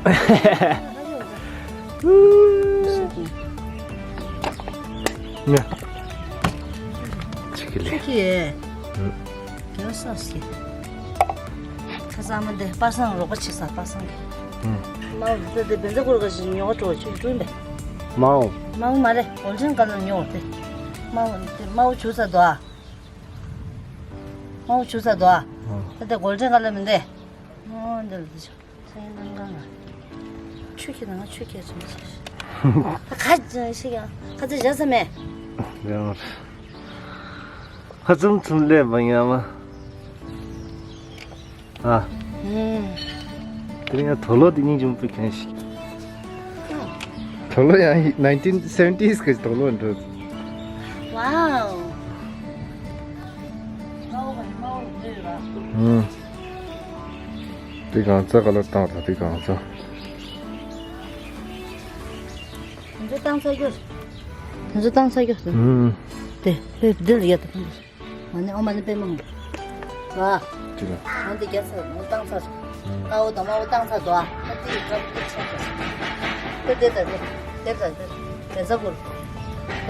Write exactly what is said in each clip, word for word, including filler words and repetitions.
ཉ། ཆི་གི་ལེ། ཆི་གི། ཨུ། རྒྱལ་ས་སི། ཁ་སང་མ་འདི་པ་སངས་རོགས་པ་བྱེད་ས་པ་སངས་ཀྱི། ཨུ། མའོ་འདི་འདི་བེན་ཛ་གུར་ག་ཞིག་ཉོ་ག་འགྲོ་ཆུ་ཀྲུན་པས། མའོ། མའོ་མ་རེད་གོལ་ཌན་ཀ་ལར་ཉོ་དེ། མའོ་འདི་མའོ་ཆུ་ས་དོ་ཨ། མའོ་ཆུ་ས་དོ་ཨ། ཨུ། ད་དེ་གོལ་ཌན་ཀ་ལར་མི་འདི། ཨོ་འདི་ལ་འདི་ཆུ། ཚེ་ནང་གང་ང་། ཆུ་ཁྱེར་ནང་ཆུ་ཁྱེར་ཙམ་ཞིག་ཁ་ཅིག་ཡང་ཁ་ཚ་བཞག་ས་མེད། ཡང་། ཧ་ཙམ་ཙམ་ལས་པ་ཡང་མ། ཨ། ཨུམ། དེ་རིང་ཡང་དོ་ལོ་དེ་སྙིང་རྗེ་མོ་དཔེ་གང་ཞིག་དོ་ལོ་ཡང་nineteen seventies གི་དོ་ལོ་འདྲ། ཝའོ། ཨུམ། དེ་གང་ཚ་ག་ལ་བཏང་ད་དེ་གང་ཚ། དེ་ཚོ་བཏང་ཚར་རྒྱུ། དེ་ཚོ་བཏང་ཚར་རྒྱུ། ཨུམ། དེ་ལྷོད་འདི་ལ་ཡོད་དོ། མ་ཎི་ཨོཾ་མ་ཎི་པདྨེ་ཧཱུྃ། ལ། དེ་ལ། འོན་ཏེ་རྒྱལ་སྲས་མོ་བཏང་ཚར། ཨུམ། ཀ་བོ་དང་མ་བོ་བཏང་ཚར་དོ། ཨ་ཏི་ཀ་བོ་ཏི་ཆ་ཆ། དེ་དེ་དེ་དེ་དེ་དེ་དེ་ས་གུར། ལ།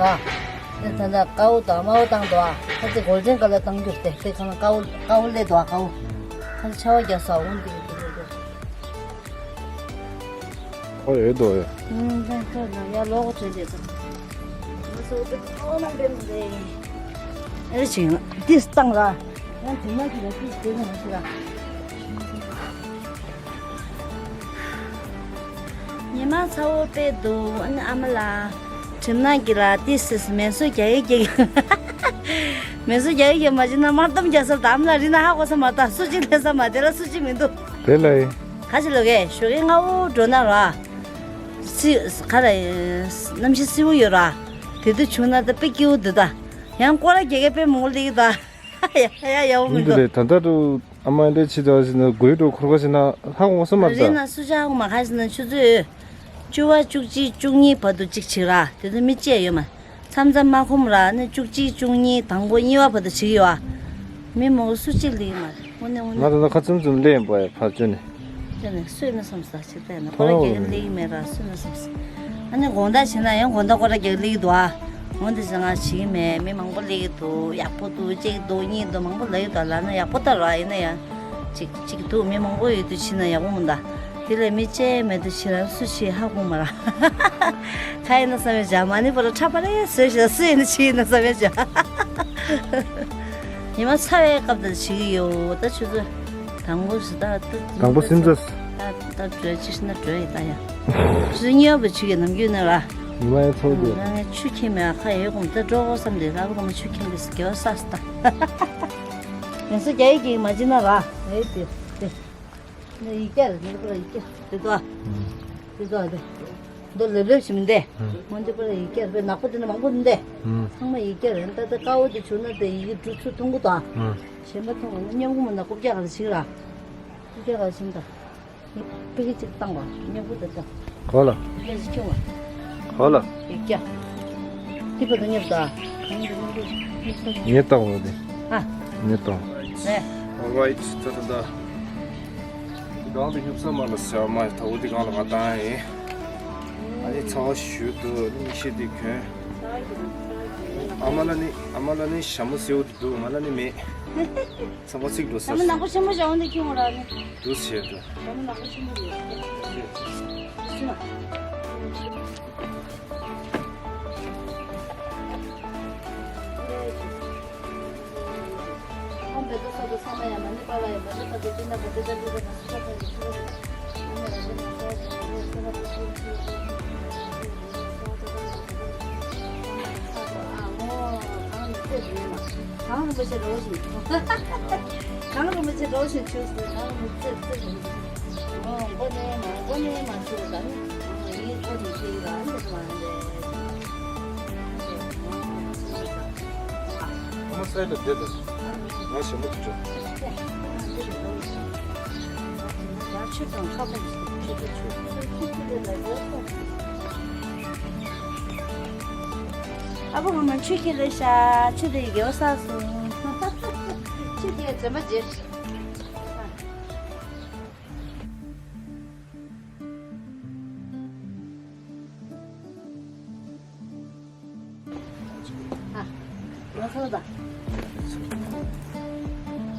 དེ་ད་ལྟ་ཀ་བོ་དང་མ་བོ་བཏང་དོ། ཨ་ཏི་གོལ་ཌན་ཀ་ལར་བཏང་རྒྱུ་དེ་དེ་གང་ལ་ཀ་བོ་ཀ་བོ་ལས་དོ་ཨ་ཀ་བོ། ཁ་ཆ་བ་རྒྱལ་སྲས་འོན་ཏེ་དེ་དེ་དེ། ཨོ་ཡོད་དོ་ཡ། ཨུམ། ད་ཁོ་ན་ཡ་ལོག་བྱས་ཏེ་ད། ང་ཚོ་དེ་ཁོ་ན་འདེམས་ཏེ། ཨེ་ཅིང་ཏིས་བཏང་ར། ཡང་དེ་ན་གི་ལ་ཏིས་དེ་ན་ཞིག་ལ། ཉི་མ་ཚ་བོ་དཔེ་འདུག་ཨ་ནི་ཨ་མ་ལགས། གྲིབ་ནག་གི་ལ་ཏིས་སིས་མེ་སོ་རྒྱག་ཡེ་རྒྱག་མེ་སོ་རྒྱག་ཡེ་རྒྱག་མ་བྱིན་ན་དམར་གཏམ་རྒྱག་ས་དང་ཨ་མ་ལགས་རི་ན་ཧ་གོ་ས་མ་ད་སུ་གཅིག་ལྷན་ས་མ་དེ་ལ་སུ་གཅིག་མི་འདུག་དེ་ལ་ཡིན། ག་ཅི་ལོ་གས་ཞོགས་ཀས་སྔ་བོ་འགྲོ་ན་ར། སི་ག་ར་གནམ་གཤིས་བསིལ་བོ་ཡོད་ར། དེ་དུས་བྱུང་ན་ད་དཔེ་སྐྱིད་པོ་འདུག་ད། ཡང་སྐོར་ར་རྒྱག་གས་དཔེ་མང་པོ་སླེབས་ཀྱི་ད། ཡ་ཡ་ཡ་བོ་མི་འདུག་ད་ལྟ་དུ་ཨ་མ་འདྲ་ཕྱི་དྲགས་ཟིན་ན་དགོད་འགྲོ་འཁོར་ག་ཟིན་ན་ཧ་གོ་ས་མ་རེད་རེད་ད། ན་སུ་ཅག་ཧ་གོ་མ་ཁ་ཟིན་ན་ཆུ་ཚོད་བཅུ་པ་བཅུ་གཅིག་བཅུ་གཉིས་བར་དུ་གཅིག་བྱེད་ར་དེ་ཚོ་མི་གཅིག་ཡོད་མ། མཚམས་མཚམས་མ་ཁོམ་ར་ནི་བཅུ་གཅིག་བཅུ་གཉིས་དང་པོ་གཉིས་པ་བར་དུ་བྱེད་ཀྱི་ཡོད་ཨ། མི་མང་པོ་སུ་གཅིག་སླེབས་ཀྱི་མ་རེད་དངོས་གནས་དངོས་ང་གནས། ད་ལྟ་ཁ་ཙུམ་ཙུམ་སླེབས་ཡིན་པ་ཡ་ཕར་བཅོས་ནས། ཅོ་ནས་སུས་ནི་བསམ་ས་ཅིག་ལྟས་ན་སྐོར་ར་རྒྱག་གི་སླེབས་ཀྱི་མེད་ར་སུས་ནི་བསམ་ས། ཨ་ནི་དགོང་དག་བྱས་ན་ཡང་དགོང་དག་སྐོར་ར་རྒྱག་གི་སླེབས་ཀྱི་འདུག་ཨ། འོན་ཏེ་ཟེར་ང་བྱེད་ཀྱི་མེད་མི་མང་པོ་སླེབས་ཀྱི་འདུག་ཡག་པོ་འདུག་གཅིག་འདུག་གཉིས་འདུག་མང་པོ་ལབ་ཀྱི་འདུག་ལབ་ན་ཡག་པོ་ལྟ་ར་ཡིན་ན་ཡང་། གཅིག་གཅིག་འདུག་མི་མང་པོ་ཡོད་དུས་བྱས་ན་ཡག་པོ་མི་འདུག་དེ་ལས་མི་གཅིག་མེད་དུས་བྱས་རང་སུ་བྱེད་ཧ་གོ་མ་ར། ཁ་ཡིན་ན་བསམ་ཡོད་ཅག་མ་ནི་པོ་ར་ཁྲ་པ་རེ་བཟོས་ཤག་སུ་ཡིན་ན་བྱེད་ཡིན་ན་བསམ་ཡོད་ཅག་ཉི་མ་ཚ་བའི་སྐབས་དེར་བྱེད་ཀྱི་ཡོད། ད་ཆུ་ཚོད་དང་པོ་ཟི་ད་ད་དང་པོ་སིམ་ཚ། ད་ད་བྲོས་ཅི་ཤི་ན་བྲོས་ཡི་ད་ཡ། ཆུ་ཚོད་གཉིས་པ་བྱེད་ཀྱི་ནམ་རྒྱུན་ནས་ར། ཉི་མ་ཡང་ཚོགས་ཀྱི། ང་ངས་ཆུ་ཁྱེར་མེད་ཨ་ཁ་ཡོད་གོང་ད་འགྲོ་དགོས་བསམ་དེ་ལ་བུ་གོང་ཆུ་ཁྱེར་མེད་ཟི་དགེ་བ་བསགས་སི་ད། ཡང་སུ་རྒྱ་ཡིག་གིས་མ་བྱེད་ན་ར། ཨེ་དེ་དེ། ནི་ཡིག་སྐྱར་ནི་པར་ཡིག་སྐྱར་དེ་ཚོ་ཨ། དེ་ཚོ་ཨ་དེ། འདི་ལེབ་ལེབ་ཞིག་མི་འདེ། ང་འདི་པར་ཡིག་སྐྱར་པའི་ནག་པོ་དེ་ནི་མང་པོ་མི་འདེ། ཚང་མ་ཡིག་སྐྱར་རེད་ད་ད་ཀ་བོ་དེ་བྱུང་ན་དེ་ཡིག་འབྲུ་ཚུར་མཐོང་གི་དང་། གཞན་པ་མཐོང་བ་ན་སྙོམས་གོ་མ་ན་རྐུབ་བཀྱག་ག་ལ་ཞིག་ར། རྐུབ་བཀྱག་ག་ལ་ཞིག་ད། པི་ཀི་གཅིག་བཏང་བ་སྙོམས་གོ་དེ་ད། གོ་ལ། པི་ཀི་གཅིག་ཁྱོང་བ། གོ་ལ། ཡིག་སྐྱར། དེ་པ་དང་མཉམ་དུ་ཨ། གང་དང་མཉམ་དུ་མཉམ་དུ། ངས་བཏང་བ་དེ། ཨ། ངས་བཏང་། རེད། Alright ད་ད་ད། གང་དུ་སྙུབ་ས་མ་ལ་ཟེར་བ་མ་ད་འོ་དེ་གང་ལ་ང་བཏང་ཡིན། ཨ་ནི་ཚ་བ་ཞུ་དུ་ནི་མི་ཤེས་དེ་གྱོན། ཨ་མ་ལ་ནི་ཨ་མ་ལ་ནི་ཞྭ་མོ་སེའུ་དེ་འདུག་ང་ལ་ནི་མེད། ཚ་བ་ཚིག་འགྲོ་ས་ཞྭ་མོ་ནག་པོ་ཆེན་པོ་ཞྭ་མོ་འདི་ཁྱོད་རང་ནི། འདུག་ཟེར་འདུག་ཞྭ་མོ་ནག་པོ་ཆེན་པོ་རེད། ཨ་མོ་གང་ནས་ཚེ་འདི་ཡིན་ན། གངས་རིན་པོ་ཆེ་རོ་བཞིན། གངས་རིན་པོ་ཆེ་རོ་བཞིན་ཆུ་སྲིན་གངས་རིན་པོ་ཆེ་ཚེ་ཚེ་རིང་། ཨོ་མགོ་ནས་མ་མགོ་ནས་མ་ཆུ་དང་། ཨོ་ཡིན་མགོ་ནས་ཆེ་ཡིན་ལ་འདི་མ་འདི། ཨ་མ་སའི་ལ་བསྡད་དང་། ང་ཞེ་མོ་ཅིག་བྱོས། ཡར་ཆུ་དང་ཁ་པར་ཆུ་དང་ཆུ། ཨ་ཕོ་ངོ་མ་ཆུ་ཁྱེར་ལེ་ཤ་ཆུ་དེ་ཡི་དགེ་བ་བསགས་སོང་། ཆུ་དེ་འཛེམ་པ་རྗེས།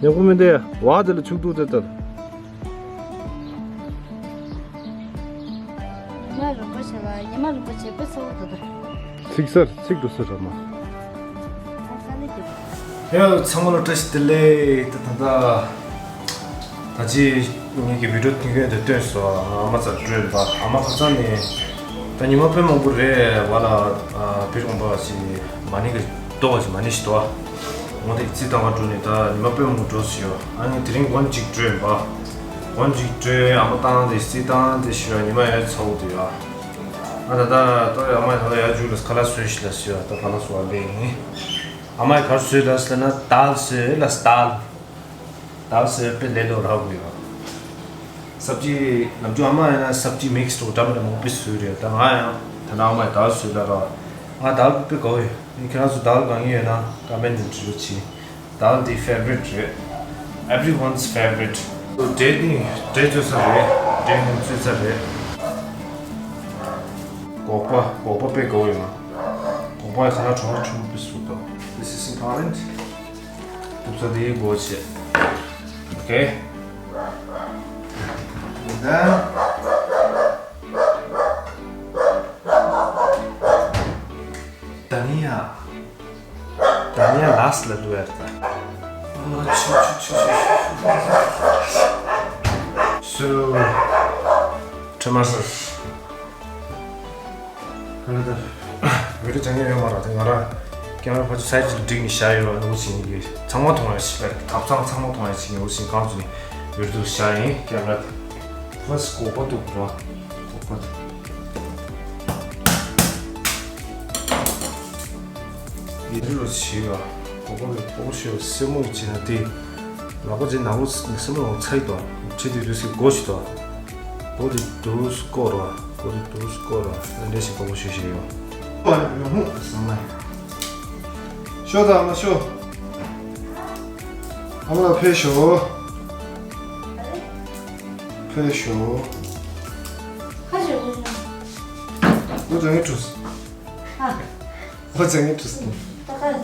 ཉོ་གི་མི་འདུག་ཡ། བ་དེ་ལ་ཆུག་འདུག་དེ་ལྟར། ཉི་མ་རིན་པོ་ཆེ་ལ་ཉི་མ་རིན་པོ་ཆེ་དཔེ་ཚ་བོ་འདུག་ད། ཚིག་གསར་ཚིག་འགྲོ་སོང་ར་མ། ཨ་ས་ལེ་གི། ཡ་ཚང་མ་ལ་བཀྲ་ཤིས་བདེ་ལེགས། ད་ད་ད། ད་ཅི་ངེད་ཀྱི་བི་ཌིའོ་ཐུང་ཐུང་དེ་སྟོན་སོང་། ཨ་མ་ཚ་སྤྲོད་པ། ཨ་མ་ཁ་སང་ནས་ད་ཉི་མ་དཔེ་མང་པོ་རེད་བ་ལ། ཨ་བི་རོང་པ་ཞིག་མ་ཎི་གི་ཏོག་ཅིག་མ་ཎི་ཞིག་འདུག་བ། ངོ་དེ་རྩིས་བཏང་བ་འགྲོ་ནས་ད་ཉི་མ་དཔེ་མང་པོ་འགྲོ་སོང་ཡོད། ཨ་ནི་དེ་རིང་སྒོ་ཅིག་སྤྲོད་པ། སྒོ་ཅིག་སྤྲོད། ཨ་མ་བཏང་དེ་རྩིས་བཏང་དེ་ཞུ་བ་ཉི་མ་ཡ་ཚ་བོ་འདུག་ཡ། ཨ་ད་ད་ད་ཨ་མ་ད་ད་ཡ་རྒྱུགས་ལ་ཁ་ལག་བཟོས་ཤིག་ལ་ཟེར་བ། ད་ཁ་ལག་བཟོ་བ་ལས་ཡིན། ཨ་མས་ག་རེ་བཟོས་ལ་ཟེར་ན་དཱལ་བཟོས་ལ། དཱལ། དཱལ་བཟོས་དཔེ་ལས་སླ་པོ་རག་གི་ཡོད། སབ་ཇི་ནམ་རྒྱུན་ཨ་མ་ཡིན་ན་སབ་ཇི་མིག་སི་འདྲ་མི་འདྲ་མང་པོ་བཟོས་རེད། ད་ང་ཡང་ད་ནང་ཨ་མས་དཱལ་བཟོས་ལ་ར། ང་དཱལ་དཔེ་དགའ་བོ་ཡོད། ཁྱེད་རང་ཚོ་དཱལ་དགའ་མཁན་ཡོད་ན་ཀོ་མེན་ཊི་ནང་བྲིས་རོགས་གྱིས། དཱལ་འདི་ཕེ་ཝ་རིཊ་རེད། Everyone's favorite. འབྲས་ནི་འབྲས་བཙོས་ཚར་རེད། འབྲས་ནི་བཙོས་ཚར་རེད། སྒོག་པ་སྒོག་པ་དཔེ་དགའ་བོ་ཡོད། སྒོག་པ་ཡི་ཁ་ལག་གྲོག་མ་ཆུང་བུ་བཟོས་འདུག This is important. ཐུབ་ཚོད་དེ་ཡི་སྒོ་ཕྱེ། ཨོ་ཁེ། ད་ནི་ཡ། ད་ནི་ཡ་ལཱསི་ལ་བླུག་ཡ་རེད་ད། ཨོ་ཆུ་ཆུ་ཆུ་ཆུ་ཆུ། སུ། ཁྲེ་མ་སི། ག་རེ་ད། བི་ཌིའོ་སྦྱང་མཁན་ཡོད་མ་རེད་དེ། ང་རང་ཀེ་མ་ར་ཕར་ཚུར་སའིཌ་ལ་བསྒྲིགས་ནས་བཞག་ཡོད་པ། འུ་ཚོ་ཡིན་གྱི་ཚང་མ་མཐོང་ཡ་ཞིག་ལ། ཐབ་ཚང་ཚང་མ་མཐོང་ཡ་ཞིག་ཡིན། འུ་ཚོ་ཡིན་གང་ཚོ་ནས་ཡོད་དུ་བཞག་ཡིན། ཀེ་མ་ར་ཕར་ཚུར་སྒོག་པ་འདུག་ར། སྒོག་པ་འདུག་ཡིན་རུ་ཞིག་ཨ། སྒོག་པ་རེད། སྒོག་པ་ཞིག་སེན་མོ་བྱས་ན་དེ། ལག་པ་ཅན་ནག་པོ་སེན་མོ་ལ་ཚ་ཡི་དོ། བྱེད་དུས་དུས་སི་སྒོ་ཞིག་དོ། སྒོ་དེ་དུས་སྐོར་རོ། སྒོ་དེ་དུས་སྐོར་རོ། ཨ་འདྲ་ཞིག་སྒོག་པ་ཞིག་ཞིག་ཡོད། ཨ་ཡོང་ཧུ་སང་ན། ཤོ་ད་ཨ་མ་ཤོ། ཨ་མ་ལ་ཕེབས་ཤོ། ཕེབས་ཤོ། ཁ་ཞོ་ཁ་ཞོ། ལོ་ཅང་ངི་ཁྲུས། ཨ། ལོ་ཅང་ངི་ཁྲུས། ད་ཁ།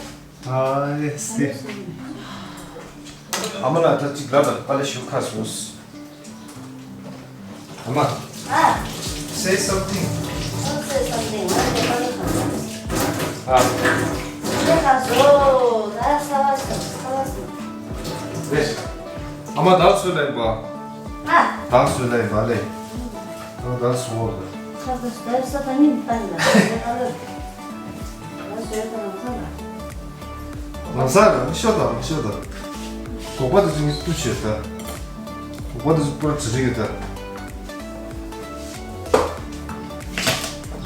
ཨ་ཡེ་སི། ཨ་མ་ལ་ད་ཅིག་ལབ་དང་། པ་ལེ་ཞུ་ཁ་སོས། ཨ་མ། ཨ། Say something. Don't say something. ང་ཚོ་པ་ལེ་ཁ་སོས། ཨ། པ་ལེ་ཁ་སོས། ད་ས་བ་སོ་ས་བ་སོ། རེད། ཨ་མ་དཱལ་བཟོས་ལ་ཡིན་པ། ཨ། དཱལ་བཟོས་ལ་ཡིན་པ་ལེ། ཨ་མ་དཱལ་བཟོ་བ་ལ། ཁ་ད་ས་ད་ནི་ད་ཡིན་ལ། ད་ལ། ད་བཟོས་ད་ལ་ས་ལ། ལམ་སང་ལ་ཤོ་དང་ཤོ་དང་། སྒོག་པ་དེ་ཚོ་ངས་བཏུ་བྱས་ད། སྒོག་པ་དེ་ཚོ་པུ་ར་ཛི་རི་ཡོད་ད།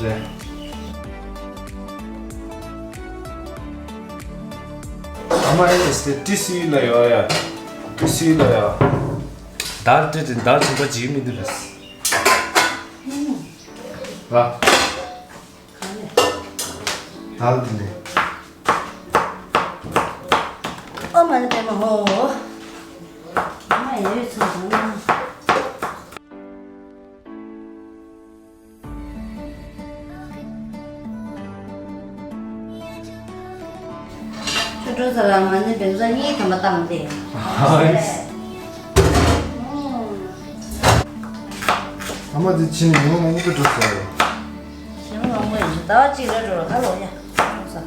རེད། ཨ་མ་ཨེ་ཨེས་དེ་ཊི་སི་ལ་ཡོད་ཡ། ཊི་སི་ལ་ཡ། དཱལ་དེ་དེ་དཱལ་ཚོང་པ་ཇི་མི་འདུག་ལ། ཨ། དཱལ་འདི་ནས། ཨོ་མ་ནི་པད་མ་ཧོ། ཨ་མ་ཡ་ཡོད་ཚོད་དང་། ཁྱོད་འགྲོ་ཚར་ར། ང་ནི་བེམ་ཟ་གཉིས་ཐམ་པ་བཏང་སྟེ། ཧའི། ཨ་མ་དེ་ཕྱིན་ནས་ཉི་མ་མང་པོ་འགྲོ་ཚར་རེད། ཞིམ་ལོང་མོ་ཡིན། ཟླ་བ་གཅིག་རེ་འགྲོ་རོགས། ཧ་ལོ་ཡ། ཟླ་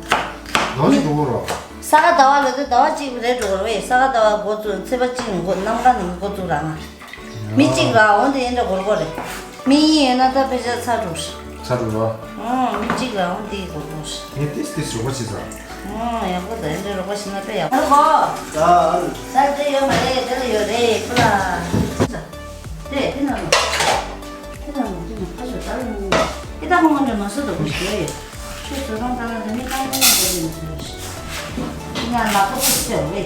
བ་གཅིག་འགྲོ་གོ་རོགས། ས་ག་ཟླ་བ་ལ་དེ་ཟླ་བ་གཅིག་རེ་འགྲོ་གོ་རོགས། ས་ག་ཟླ་བ་འགོ་བཙུགས། ཚེས་པ་གཅིག་ནས་འགོ། གནམ་གང་ནས་འགོ་བཙུགས་ར། ང་མི་གཅིག་ར་འོང་དེ་ཡིན་འདྲ་གོ་རོགས་རེད། མི་གཉིས་ཡོད་ན་ད་དཔེ་ཆ་ཚར་འགྲོ། ཚར་འགྲོ་རོགས། ཨང་། མི་གཅིག་ར་འོང་དེ་གོ་རོགས། ངས་ཏིས་ཏིས་རོགས་པ་བྱེད་ས། ཨང་། ཡག་པོ་ད་ཡིན་འདྲ་རོགས་པ་བྱེད་ན་དཔེ་ཡག་པོ། ཧ་ལོ་གོ། ད་ཨ་ལ། ད་དེ་ཡོད་མ་རེད། དེ་ལ་ཡོད་རེད། ཕུ་ལ། དེ་དེ་ན་ལ། དེ་ན་ལ་དེ་ན་ཁ་ཤོ་ད་ལ་ནི། དེ་ད་ཁོང་ང་འདྲ་མ་སུ་དུ་གུ་ཞེས་ཡོད། ཁྱོད་ཚོ་རང་ད་ལ་དེ་ནི་ད་ནི་དེ་ནི་ཟེར། ང་ལག་པ་ཁུག་ཆེ་བས། དེ།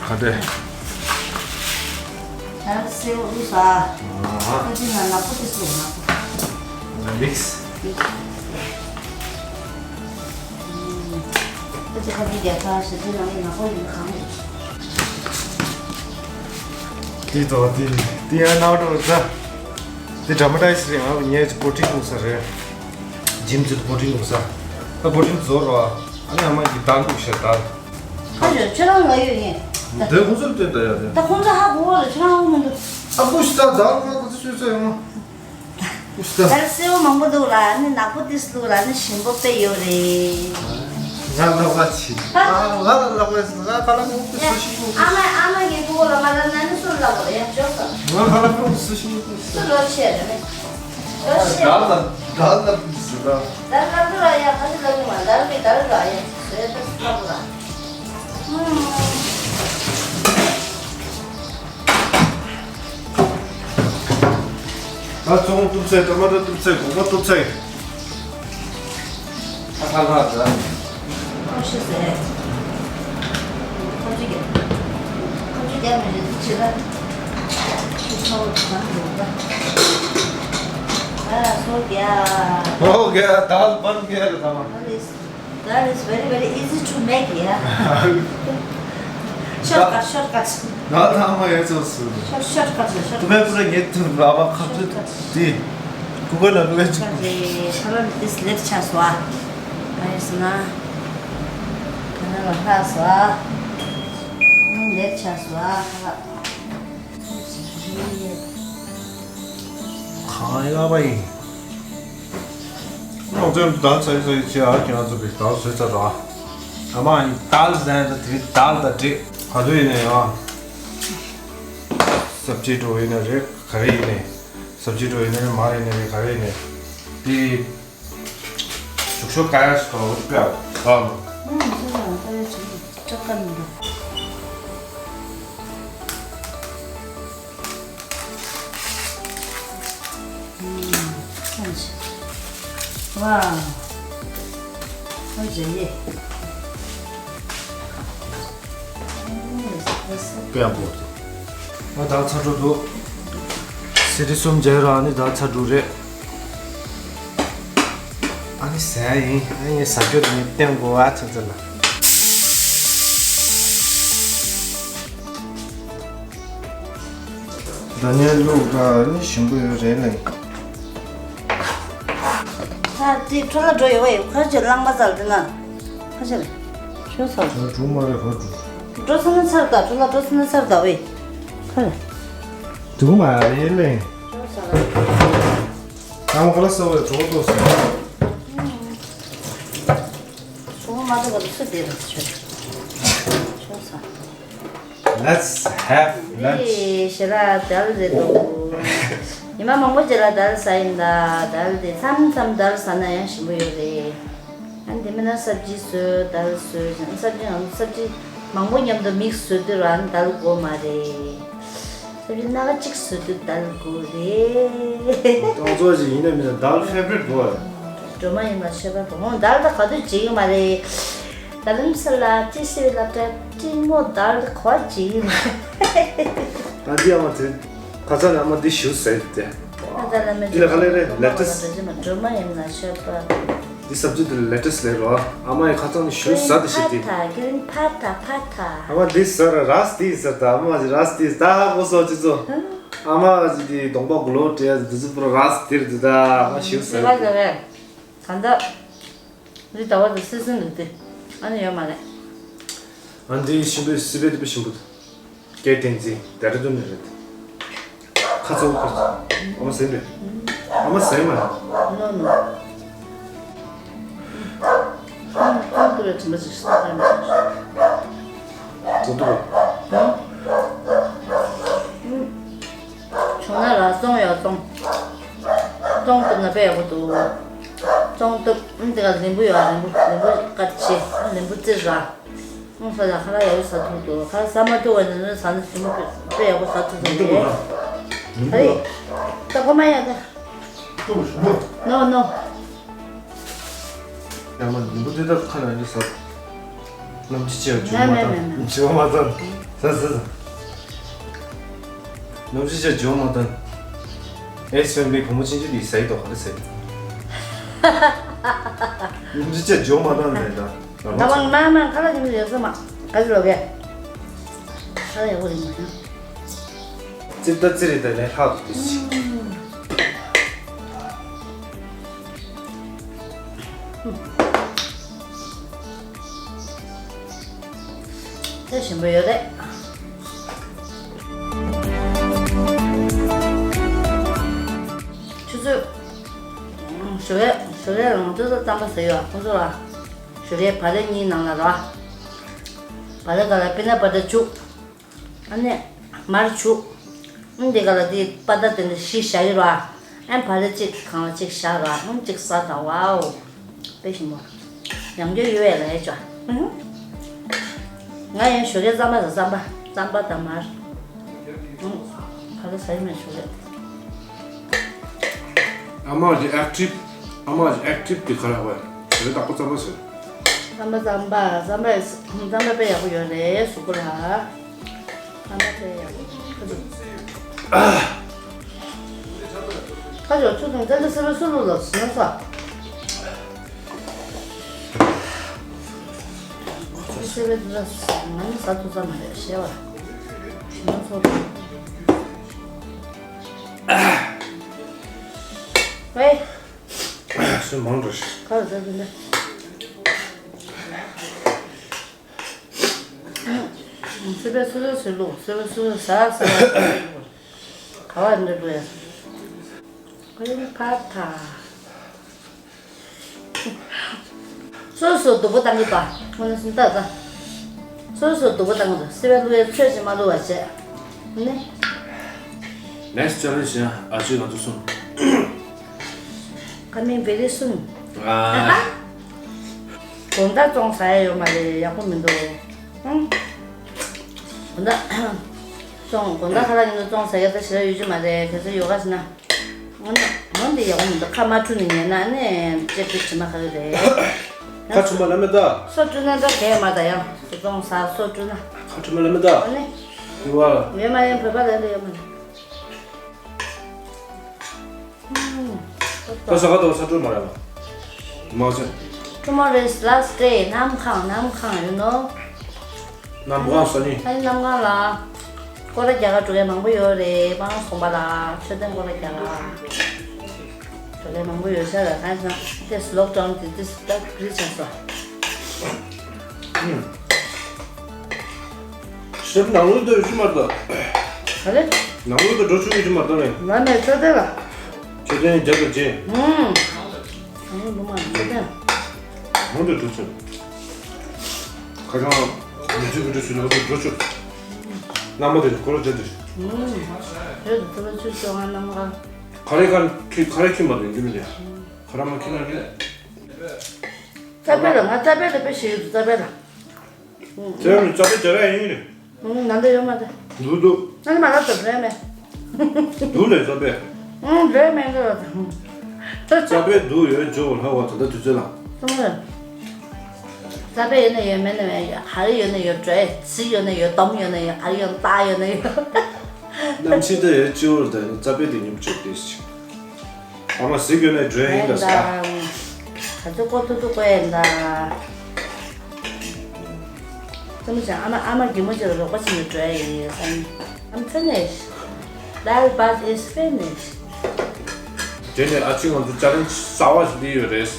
ག་དེ། ད་སེའུ་བླུགས་ས། ཨ། ད་དེ་ན་ནག་པོ་དེ་སུ་ནག་པོ། མིག་སི། མིག་སི། ཨ་ཅེ་ཁ་ཅིག་རྒྱ་ཚ་ཞིག་དེ་ནང་ནས་ནག་པོ་ཡིན་གང་རེད། དེ་དོ་དེ་དེ་ཡང་ནག་འགྲོ་ཚ། དེ་ཌ་ར་མ་ཊའི་སི་རེད། ང་ངས་ཀྱི་པོ་ཊི་འདུག་ས་རེད། ཇིམ་ཚོད་པོ་ཊི་འདུག་ས། ད་བོ་ཊིན་བཟོ་རོགས། ཨ་ནི་ཨ་མ་གི་དར་འདུག་ཤ་དར། ཁ་ཅོ་ཁྱོད་རང་ལ་ཡོད་ཡིན། ད་ཁོང་ཚོར་སྟོན་ད་ཡ་དེ། ད་ཁོང་ཚོ་ཧ་གོ་བ་ལ་ཁྱོད་རང་ཧ་གོ་མི་འདུག་ཨ་ཁུ་ཤི་ད་དར་ང་ག་ཚོད་ཤོད་ཚོད་ཡོང་ང་། ཨུ་ཤི་ད། དར་སེར་པོ་མང་པོ་འདུག་ལ་ནི་ནག་པོ་ཏིས་འདུག་ལ་ནི་ཞིམ་པོ་དཔེ་ཡོད་རེད། ང་ལ་བ་ཆི། ཨ་ང་ལ་ལ་བ་ང་ཁ་ལ་མོ་ཏི་སུ་ཤི་མོ་ཏི། ཨ་མ་ཨ་མ་གི་ཁོ་ལ་མ་ལ་ན་ནི་སུ་ལ་བ་ཡ་ཅོ་ས། ང་ཁ་ལ་མོ་ཏི་སུ་ཤི་མོ་ཏི། སུ་ལོ་ཆེ་རེད་ནི། ལོ་ཆེ། ད་ལ་ད་ལ་ཏི་སུ་ད། ད་ལ་ཏི་ར་ཡ་ཁ་ཅི་ལ་གི་མ་ད་ལ་གི་ད་ལ་ཡ་སུ་ཡ་ཏི་སུ་ལ་བ་ར། ད་ཙོང་གཏུབ་ཚད། ཊ་མ་ཊར་གཏུབ་ཚད། སྒོག་པ་གཏུབ་ཚད། ཨ་ཁ་ལག་ད། ཁ་ཤས་ཟེར། ཁ་ཅིག་གི། ཁ་ཅིག་རྒྱག་མི་རེད་དེ་ཅི་ལ། ཁྱི་ཚ་བོ་དེ་གང་འགྲོ་ད། ཨ་སོ་རྒྱག་ཨོ་རྒྱག་ད་པན་རྒྱག་རེད་ད་མ། ཨ་ལེ། That is very, very easy to make, yeah. Shortcut, shortcut. ད་ཐང་མ་ཡོད་ཚོད་སུ། Short, shortcut, shortcut. དུ་མེད་པུ་ར་ངེད་དུ་ར་བ་ཁ་ཚུད་དེ། ཀུ་ཀ་ལ་ཀུ་ཀ་ཅིག་ཁ་ཚུད་ཁ་ལ་this ལེབ་ཆ་སོ་ཨ། ཨ་ཡེ་སི་ན། ཁ་ལ་ལ་ལྷ་སོ་ཨ། ལེབ་ཆ་སོ་ཨ་ཁ་ལ། གང་ཡག་པ་ཡིན། ནོར་དོན་དར་ཚ་ཚ་ཅི་ཨ་ཀྱང་ཚོ་བི་དར་བཟོས་ཚར་ར། ཨ་མ་ཡིན་དར་ཟན་ད་དེ་དར་ད་འདྲེ་ག་དུས་ཡིན་ནའི་ཨ། སབ་ཇི་འགྲོ་ཡིན་ན་རེད། ག་རེ་ཡིན་ནའི་སབ་ཇི་འགྲོ་ཡིན་ན་རེད། མར་ཡིན་ན་རེད། ག་རེ་ཡིན་ནའི་དེ་བྱུག་ཤོག་ག་ཡ་ཞིག་ཐོག་ལ་ཨུ་པེ་ཨ་ག་མོ། ཨུམ་ཚོ་ལ་ད་ཡ་ཅིག་སྐྲག་ག་མི་འདུག Wow. ཨོ་ཇེ་ཡེ། ཀེ་ཡ་པོ། ང་ད་ཚ་དྲོ་འདུག་སི་ཏི་གསུམ་མཇལ་ར་ནི་ད་ཚ་དྲོ་རེད། ཨ་ནི་ཟ་ཡ་ཡིན། ཨ་ནི་ཟ་རྒྱུ་ནི་བསྟན་དགོས་ཨ་ཚ་ཚ་ལ། ད་ནས་ལུག་ད་ནི་ཞིམ་པོ་ཡོད་རེད་ལེ། ད་དེ་འཕྲོ་ལ་འགྲོ་ཡོད་བས་ཁ་ཅིག་གླང་མ་ཚལ་དེ་ན། ཁ་ཅིག་ལ་ཤོ་ཚལ། ད་འགྲོ་མ་རེད་ཧོ་འགྲོ། འགྲོ་ས་ན་ཚར་ད་འཕྲོ་ལ་འགྲོ་ས་ན་ཚར་ད་བས། ཁ་ལ། འགྲོ་མ་རེད་ལེ། ཤོ་ཚལ། ཨ་མ་ཁ་ལ་ས་བས་གྲོགས་ཏོ་ས། གྲོགས་མ་ཏོ་ག་ཏོ་སུ་དེ་རེད་ཤོ། ཤོ་ཚལ། Let's have lunch. ཞེ་ལ་དལ་རེད་འདུག་ཉི་མ་མང་པོ་རྗེས་ལ་དལ་ཟ་ཡིན་ད། དལ་དེ་མཚམས་མཚམས་དལ་ཟ་ན་ཡང་ཞིམ་པོ་ཡོད་རེད། ཨ་ནི་དེ་མིན་ན་སབ་ཇི་བཟོས་དལ་བཟོས་ཀྱང་སབ་ཇི་ང་ཚོ་སབ་ཇི་མང་པོ་མཉམ་དུ་མིག་སི་བཟོས་དུས་རང་དལ་དགོས་མ་རེད། སབ་ཇི་སྣ་ཁ་གཅིག་བཟོས་དུས་དལ་དགོས་རེད། ང་ཚོ་ཞིག་ཡིན་ན་མིན་ན་དལ་ཕེ་ཝ་རི་ཊི་དགོས་རེད། སྒྲོལ་མ་ཡིན་ན་ཆོས་པ་དགོས་ཧོང་དལ་ད་ག་དུས་བྱེད་ཀྱི་མ་རེད། ད་རིང་ས་ལ་ཅི་ཞིག་ལབ་དྲ་ཀྲིང་མོ་དར་གོ་ཅི་ཡིན། ད་འདི་ཨ་མ་དེ་ཁ་ཚ་ནས་ཨ་མ་འདི་ཞུ་ཟེར་ཏེ། ཁ་ཚ་ལ་མེད་འདི་ལ་ག་ལེ་རེད་ལེ་ཊས། སྒྲོལ་མ་ཡིན་ན་ཆོས་པ། འདི་སབ་ཇི་དེ་ལེ་ཊས་ལེ་རོ། ཨ་མ་ཡི་ཁ་ཚ་ནས་ཞུ་ཟ་དེ་ཞིག་དེ། ཀིན་ཕ་ཐ་ཀིན་ཕ་ཐ་ཕ་ཐ། ཨ་མ་འདི་ཟ་ར་ར་སི་དེ་ཟ་ད་ཨ་མ་ཟི་ར་སི་དེ་ཟ་ད་ཧ་གོ་སོ་ཅི་ཚོ། ཨ་མ་ཟི་དེ་གདོང་པ་གུ་ལོ་བྲེ་ཟི་དེ་ཚོ་པུ་ར་ར་སི་དེ་རེད་ད་ཨ་མ་ཞུ་ཟ་དེ། ག་འདྲ། འདི་ཟླ་བ་དང་སི་སི་འདུག་སྟེ། ཨ་ནི་ཡོད་མ་རེད། ཨ་འདི་ཞིམ་པོ་སི་པེ་དེ་པེ་ཞིམ་པོ་འདུག་སྐད་བསྟན་འཛིན་ཌེ་ར་ཌུན་ནས་རེད། ཁ་ཚ་བོ་ཁ་ཚ། ཨ་མ་ཟེར་རེད། ཨ་མ་ཟེར་མ་རེད། ནོ་ནོ། ཁོང་ཁོང་དུ་རེད་དྲན་པ་ཞིག་ཤི་ད་ཁ་ཡོད་མ་རེད། ཙོ་དུ་རེད། བྱུང་ན་ར་བཙོང་ཡོད་བཙོང་། བཙོང་ཐུབ་ན་དཔེ་ཡག་པོ་འདུག་བཙོང་ཐུབ་ཨང་དེ་ག་ལིམ་བུ་ཡོད་ལིམ་བུ་ལིམ་བུ་དཀར་ཆེ་ལིམ་བུ་རྩི་ར། ཨང་ས་ལ་ཁ་ལག་ཡག་པོ་ཟ་ཐུབ་འདུག་ཁ་ལག་ཟ་མ་ཐུབ་པ་ནི་ནི་ཟ་ན་ཟིན་པ་དཔེ་ཡག་པོ་ཟ་ཐུབ་ས་རེད། ཨ་རེད། ད་གོ་མ་ཡ་ད། ནོ་ནོ། ཡང་མ་ལིམ་བུ་འདི་དག་ཁ་ལ་འདི་ཟ། ནམ་ཅི་ཅི་ཡང་འཇོག་མ་མེད་མེད་མེད་མེད། འཇོག་མ་ཐང་། ཟ་ཟ་ཟ། ནམ་ཅི་ཅི་ཡང་འཇོག་མ་ཐང་། ཨེ་སི་ཕེ་མི་ལིའི་བུ་མོ་ཆུང་ཆུང་འདི་ཟ་ཡི་དོ་ག་རེ་ཟ་ཡི། ནམ་ཅི་ཅི་ཡང་འཇོག་མ་ཐང་ཟེར་ད། ད་མང་མང་མང་ཁ་ལག་ཁྱིམ་ལ་ཡོད་ས་མ་ག་ཚོད་ལོ་གས། ཁ་ལག་ཡག་པོ་རེད་མ་ཡང་། ཙིར་ད་ཙིར་རེད་ད་ལས་ལྷག་ཏུ་ཏུ་ཅི། ཨུམ། ཆེན་པོ་ཡོད་རེད། ཆུ་ཚོད། ཞོགས་ཀས་ཞོགས་ཀས་རང་ཚོད་ཚོད་རྩམ་པ་ཟ་ཡོད། ཁོང་ཚོ་ལ་ཞོགས་ཀས་བ་རེ་གཉིས་ནང་ལ་ར། བ་རེ་ག་ལ་པི་ནཊ་བ་ཊར་བྱུག་ཨ་ནི་མར་བྱུག་ཨ་འདི་ག་ལ་འདི་པ་ད་དེ་འདྲ་བཞི་བཞག་ཡོད་ར། ཨ་བ་རེ་གཅིག་གང་ལ་གཅིག་བཞག་ར། ཨ་གཅིག་ཟ་དང་། ཝའོ། དཔེ་ཞིམ་པོ། ཡང་བསྐྱར་ཡོད་ཡ་ལ་ཡ་ཅོ། ང་ཡང་ཞོགས་ཀས་རྩམ་པ་ཟ། རྩམ་པ། རྩམ་པ་དང་མར། ཨང་། ཁ་ལག་ཟ་ཡི་མེད་ཞོགས་ཀས། ཨ་མ་གི་ཨེག་ཊིབ། ཨ་མ་གི་ཨེག་ཊིབ་དེ་ག་རེ་བ། ཞོགས་ཀས་རྟག་པར་རྩམ་པ་ཟ། རྩམ་པ་རྩམ་པ་རྩམ་པ་རྩམ་པ་དཔེ་ཡག་པོ་ཡོད་རེད་གཟུགས་པོ་ལ། རྩམ་པ་དཔེ་ཡག་པོ། ཁ་ཅོག་ཆུ་དང་ཙན་དན་སེར་པོའི་སུ་ལུ་ལ་ཟིན་ས། སེར་པོའི་ལ་ཟིན་ང་ནི་ཟ་ཐུབ་ས་མ་རེད་ཞེས་པ། ཟིན་ས་ཚོ། ཝེ། སུ་མང་འགྲོ་ཞིག་ཁ་ལ་ཟ་ཟིན་ད། སེར་པོའི་སུ་ལུ་ཟིན་ལུ་སེར་པོའི་སུ་ལུ་ཟ་ཟ། ག་བ་འདྲ་འགྲོ་ཡ། ཨོ་ཡ་ཕར་ཐ། སོ་སོ་སྡུག་པོ་བཏང་གི་པ། ཁོ་ན་སུམ་རྟགས་ད། སོ་སོ་སྡུག་པོ་བཏང་གི་འདུག་སེར་པོ་བླུག་ཡ་ཚོད་ཅིག་མ་བླུག་པ་བྱས། ནི། Next challenge ཡང་ཨ་ཅེ་ང་ཚོ་གསུམ། Coming very soon. ཨ། དགོང་དག་བཙོང་ཟ་ཡ་ཡོད་མ་རེད། ཡག་པོ་མི་འདུག་ཨང་། དགོང་དག་བཙོང་དགོང་དག་ཁ་ལག་ཡིན་ན་བཙོང་ཟ་ཡ་ད་ཞེ་དྲག་ཡོད་རྒྱུ་མ་རེད། གལ་སྲིད་ཡོད་ག་ཟེར་ན། འོ་ན་འོ་འདི་ཡག་པོ་མི་འདུག་ཁ་མ་བཀྲུས་ནས་ཉལ་ན་ནི་ལྕེ་བྲི་དྲི་མ་ཁ་གི་རེད། ཁ་བཀྲུས་མ་ལ་མེ་ད། སོ་བཀྲུས་ན་འདྲ་གས་མ་ད་ཡང་དུ་གཏོང་ས་སོ་བཀྲུས་ན། ཁ་བཀྲུས་མ་ལ་མེ་ད། འོ་ནི། ཡོད་བ། ཡོད་མ་ཡིན་བོད་པ་ལ་ལ་ཡོད་མ་རེད། ད་ས་ག་ད་ས་བཀྲུས་མ་རེད་བ། མ་ཟེར། Tomorrow is last day. གནམ་གང་གནམ་གང་ཡིན་ནོ། གནམ་གང་ས་ནི། ས་ནི་གནམ་གང་ལ། སྐོར་ར་རྒྱག་ག་འགྲོ་མཁན་མང་པོ་ཡོད་རེད། སྤང་ལྗོངས་པ་ལ་མཆོད་རྟེན་སྐོར་ར་རྒྱག་ག་འགྲོ་མཁན་མང་པོ་ཡོད་ས་རེད། གང་ཡིན་ཟེར་ན་this lockdown this this that free chance ལ། ཤེབ་ནང་ལོགས་དུ་ཡོད་ཀྱི་མ་རེད། ག་རེ། ནང་ལོགས་དུ་འགྲོ་ཆོག་ཡོད་ཀྱི་མ་རེད་ལེ། ང་ནས་མཆོད་རྟེན་ལ། མཆོད་རྟེན་རྒྱབ་ཏུ་རྗེ། ཨུམ། ནང་ལོགས་མ་མཆོད་རྟེན། ཧོན་དུ་འགྲོ་ཆོག་ཁ་སང་མི་ཚེ་གི་འགྲོ་ཆོག་ནང་དུ་འགྲོ་ཆོག་གནམ་མ་དེ་སྐོར་རྒྱབ་དུ། ཨུམ། ཡོད་དུ་ཐུབ་པ་ཆུ་སོང་ང་གནམ་གང་། ག་རེ་ག་ཁི་ག་རེ་ཁི་མ་དུ་འགྱུར་མི་འདུག་ག་རེ་མ་ཁི་ན་རེད། རྩ་བེ་ལ་ང་རྩ་བེ་ལ་དཔེ་ཞིག་ཡོད་དུ་རྩ་བེ་ལ། དེ་ནི་རྩ་བའི་དེ་ར་ཡིན་རེད། ཨང་། ནང་དུ་ཡོད་མ་རེད། འདུག་འདུག་ཨ་ནི་མ་ལ་དུ་རེད་མེད། འདུག་ལས་རྩ་བའི། ཨང་། རེད་མེད་འདུག་རྩ་བའི་འདུག་ཡོད་ཇོ་ལྷ་བ་ད་ལྟ་དུས་ཚོད་ལ། གསུང་རེད། རྩ་བའི་ཡོད་ན་ཡོད་མེད་ན་མེད། ཧ་རི་ཡོད་ན་ཡོད་བྲོས་ཚི་ཡོད་ན་ཡོད་དོམ་ཡོད་ན་ཡོད་ཧ་རི་ཡོད་ན་རྟ་ཡོད་ན་ཡོད། གནམ་ཕྱི་དུ་ཡོད་ཅི་བོར་དུ་རྩ་བའི་དེ་ཉིན་བཅུ་དེ་ཞིག་ཨ་མ་གཟིགས་ཡོད་ནས་འགྲོ་ཡིན་ད་ཟེར། ད་ཚོད་ཀོ་ཐུ་ཐུ་ཀོ་ཡིན་ད། ཙམ་ཞིག་ཨ་མ་ཨ་མ་གི་མོ་ཅིག་ལ་རོགས་པ་བྱེད་ནས་འགྲོ་ཡ་ཡིན་བསམ། I'm finished. That bus is finished. དེ་ནས་ཨ་ཅེ་ང་ཚོ་ཅ་ལེན་ཇི་གསར་པ་ཞིག་འདི་ཡོད་རེད།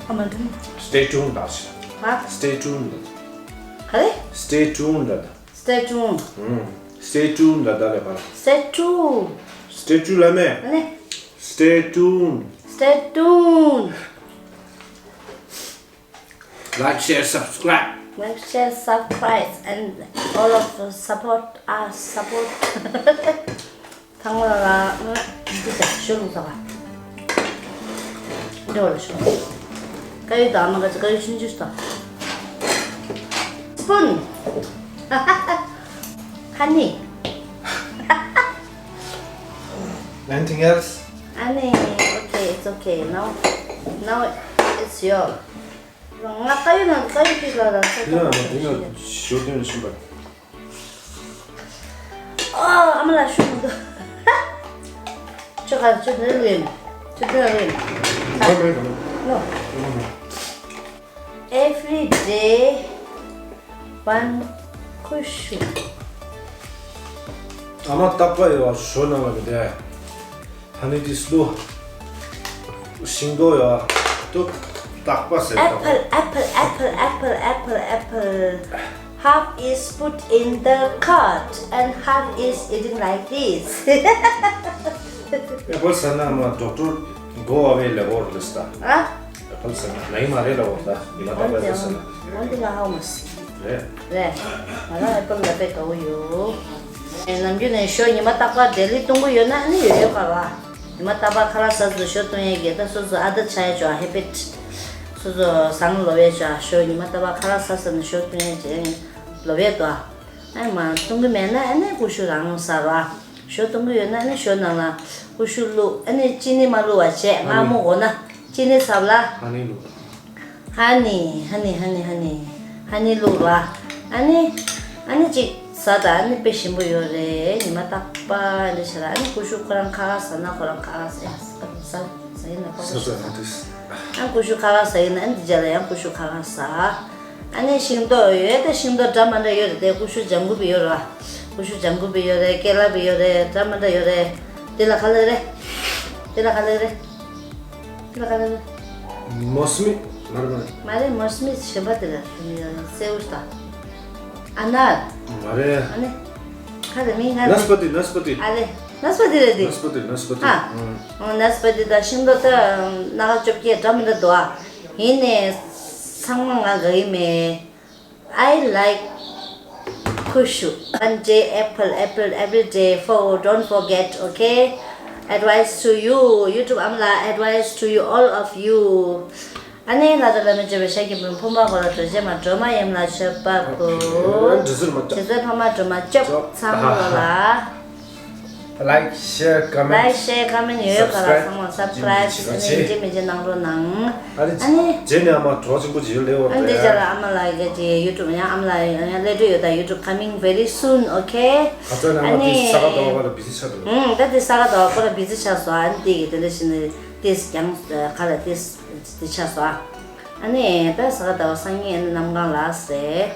ཨ་མ་འགྲོ། Stay tuned ད་ཞིག་ཧ། Stay tuned. ག་རེ། Stay tuned ད། Stay tuned. ཨུམ། Stay tuned ད་ད་ལས་པ། Stay tuned. Stay tuned ལ་མེ། ཨ་ནི། Stay tuned. Stay tuned. Like, share, subscribe. Like, share, subscribe, and all of the support us, support. ཐང་ལ་ལ་འདི་ཟ་ཞོ་ལུ་ཟ་བ། འདི་བ་ལ་ཞོ། ཀ་ཡུ་དང་མ་ཀ་ཅི་ཀ་ཡུ་ཆུང་ཆུང་ཟ། Spoon. Honey. Anything else? Honey, okay, it's okay. Now, now it's your. ང་ཀ་ཡུ་ན་ཀ་ཡུ་ཅིག་ལ་ར་ས་དེ་ན་ན་དེ་ན་ཞོ་དོན་ཤིན་པ། ཨ་ཨ་མ་ལ་ཤུ་མི་འདུག་ཁྱོད་ག་ཁྱོད་དེ་ལུས་ཡིན། ཁྱོད་དེ་ལུས་ཡིན། ཁ་མེད་ག་ལ། ནོ། Every day one ཁུ་ཤུ། ཨ་མ་རྟག་པ་ཡོད་པ་ཞོ་ནང་ལ་མི་བསྡད། ཧ་ནི་དིས་ལུ། ཤིང་ཏོག་ཡ། ཏུ། སྟག་པ་ཟེར་སྟག་པ། Apple, apple, apple, apple, apple, apple. Half is put in the cart and half is eating like this. ཨེ་པལ་ཟ་ན་མ་ཌོག་ཊར་མགོ་བ་བའི་ལེ་བོར་ལིས་ད། ཨ། ཨེ་པལ་ཟ་ན་ནའི་མ་རེད་ལ་འོ་ད་ཉི་མ་རྟག་པར་ཟ་ན། འོན་ཏེ་ང་ཧ་མ་སི། རེད། རེད། ང་རང་ཨེ་པལ་ལ་དཔེ་དགའ་བོ་ཡོད། ནམ་རྒྱུན་ནས་ཞོ་ཉི་མ་རྟག་པར་ཌེ་ལི་བཏུང་གི་ཡོད་ན་ནི་ཡོད་ཡོད་ག་ར། ཉི་མ་རྟག་པར་ཁ་ལག་ཟ་ཟ་ཞོ་བཏུང་ཡས་ཀྱི་ད་སོ་སོ་ཨ་ད་ཆ་ཡས་ཅོ་ཧེ་བིཊ། སོ་སོ་བཟང་ལོ་བས་ཅོ་ཞོ་ཉི་མ་རྟག་པར་ཁ་ལག་ཟ་ཟ་ནས་ཞོ་བཏུང་ཡས་ཅན་ལོ་བས་དོ། ཨ་མ་བཏུང་གི་མེད་ན་ཨ་ནི་ཀུ་ཤུ་རང་ཟ་ར། ཞོ་བཏུང་གི་ཡོད་ན་ཨ་ནི་ཞོ་ནང་ལ་ཀུ་ཤུ་བླུགས། ཨ་ནི་ཅི་ནི་མ་བླུགས་པ་བྱས་མངར་མོ་དགོས་ན་ཅི་ནི་ཟབ་ལ། ཧ་ནི་བླུགས། ཧ་ནི་ཧ་ནི་ཧ་ནི་ཧ་ནི་ཧ་ནི་བླུགས་ར། ཨ་ནི་ཨ་ནི་ཅིག་ཟ་ད་ཨ་ནི་དཔེ་ཞིམ་པོ་ཡོད་རེད། ཉི་མ་རྟག་པར་ཨ་ནི་བྱས་ར། ཨ་ནི་ཀུ་ཤུ་ཁོ་རང་ཁ་ཁ་ཟ་ན་ཁོ་རང་ཁ་ཁ་ཟ་ཡ་ཟ་ཟ་ཡིན་ན་ཁོ་ཁ་ཁ་ཟ། ཨ་ནི་ཀུ་ཤུ་ཁ་ཁ་ཟ་ཡིན་ན་ཨ་ནི་འདི་རྗེས་ལ་ཡང་ཀུ་ཤུ་ཁ་ཁ་ཟ། ཨ་ནི་ཤིང་ཏོག་ཡོད་ད་ཤིང་ཏོག་འདྲ་མ་འདྲ་ཡོད་རེད་དེ། ཀུ་ཤུ་ལྗང་གུ་བི་ཡོད་ར། ཀུ་ཤུ་ལྗང་གུ་བི་ཡོད་རེད། ཀེ་ལ་བི་ཡོད་རེད། འདྲ་མ་འདྲ་ཡོད་རེད། དེ་ལ་ག་ལེ་རེད། དེ་ལ་ག་ལེ་རེད། དེ་ལ་ག་ལེ་རེད། མོ་སི་མི། མ་རེད་མ་རེད། མ་རེད། མོ་སི་མི་གཞན་པ་དེ་ལ་སེའུ་ད། ཨ་ནར། མ་རེད། ཨ་ནི། ཁ་དེ་མིང་ང་ནས་པ་ཏི་ནས་པ་ཏི། ཨ་ལེ། ནས་པ་ཏི་རེད་དེ། ནས་པ་ཏི་ནས་པ་ཏི། ཨ། ཨང་། ནས་པ་ཏི་ད་ཤིང་ཏོག་ད་སྣ་ཁ་བཅོ་བརྒྱད་འདྲ་མི་འདྲ་འདུག་ཨ། ཡིན་ནས་ཚང་མ་ང་དགའ་གི་མེད། I like ཀུ་ཤུ། One day apple, apple every day. For don't forget, okay? Advice to you, YouTube ཨ་མ་ལགས། Advice to you, all of you. ཨ་ནི་ང་ཚོ་བླ་མའི་སྤྱོད་པའི་ཤ་ཁྱི་བུ་ཕུང་པ་གོ་ལ་གྲོ་ཆས་མ་གྲོ་མ་ཡེམ་ལ་ཤོད་པ་བུ། འདི་ཚོ་ཕ་མ་གྲོ་མ་སྐྱོབ། འདི་ཚོ་ཕ་མ་གྲོ་མ་སྐྱོབ། ཚང་མ་ལ། Like, share, comment. Like, share, comment ཡོད་ག་ར་ཚང་མ་སབ་སི་ཀ་རེབ་ཨ་ནི་ཡིན་གཅིག་མིན་གཅིག་གནང་རོགས་གནང་། ཨ་ནི་ཨ་ནི་རྗེས་ནས་ཨ་མ་གྲོགས་ཆེན་པོ་ཅིག་ཡོད་ལེ་བ་ཨ་ནི་རེད། དེ་རྗེས་ལ་ཨ་མ་ལགས་ཀྱི་ཡུ་ཊུབ་ཡང་ཨ་མ་ལགས་ཡང་ཡང་སླེབས་འགྲོ་ཡོད་ད། YouTube coming very soon, okay? ག་ཚོད་ནས་ཨ་མ་དེ་ཨ་ནི་ས་ག་ཟླ་བ་ལ་བི་ཟི་ཆགས་འདུག་ཨུང་ད་དེ་ས་ག་ཟླ་བ་ཁོ་ལ་བི་ཟི་ཆགས་སོང་། ཨ་ནི་དེ་གི་དེ་འདྲ་ཞིག་ནི་དེ་ཀྱང་ག་ལ་དེ་དེ་ཆགས་སོང་ཨ། ཨ་ནི་ད་ས་ག་ཟླ་བ་སང་ཉིན་ཨ་ནི་གནམ་གང་ལ་ཟེར།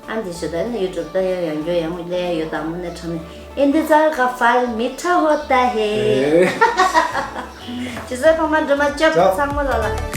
ཨ་འདི་ཞུ་ད་ནི་ཡུ་ཊུབ་ད་ཡང་ཡང་འགྱོ་ཡང་ལས་ཡོད་དང་མོ་ནས་ཁྲ་ནི་ཨིན་དི་ཙར་ཀ་ཕལ་མི་ཁྲ་ཧོ་ད་ཧེ། ཨེ། ཇི་ཟེར་ཕ་མ་འདྲི་མ་ཅབ་ཅབ། ཚང་མ་ལ་ལ།